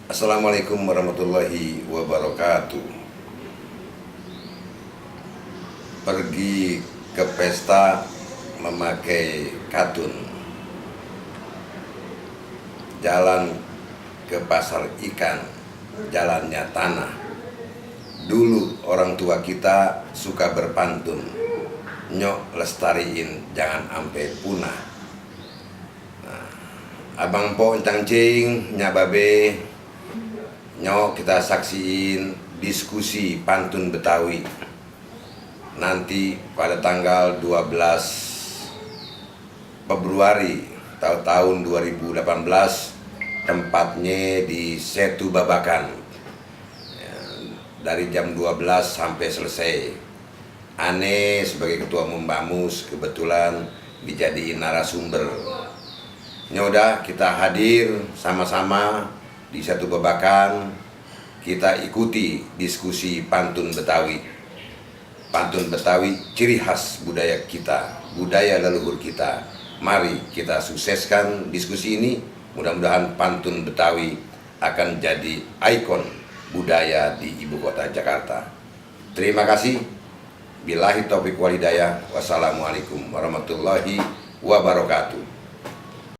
Assalamualaikum warahmatullahi wabarakatuh. Pergi ke pesta memakai katun, jalan ke pasar ikan, jalannya tanah. Dulu orang tua kita suka berpantun, nyok lestariin jangan ampe punah. Abang po encang cing nyababe, nyok kita saksiin diskusi pantun Betawi nanti pada tanggal 12 Februari tahun 2018, tempatnya di Setu Babakan, dari jam 12 sampai selesai. Ane sebagai ketua umum Bamus kebetulan dijadiin narasumber. Udah kita hadir sama-sama di Setu Babakan, kita ikuti diskusi pantun Betawi. Pantun Betawi ciri khas budaya kita, budaya leluhur kita. Mari kita sukseskan diskusi ini. Mudah-mudahan pantun Betawi akan jadi ikon budaya di ibu kota Jakarta. Terima kasih. Billahi taufiq wal hidayah. Wassalamualaikum warahmatullahi wabarakatuh.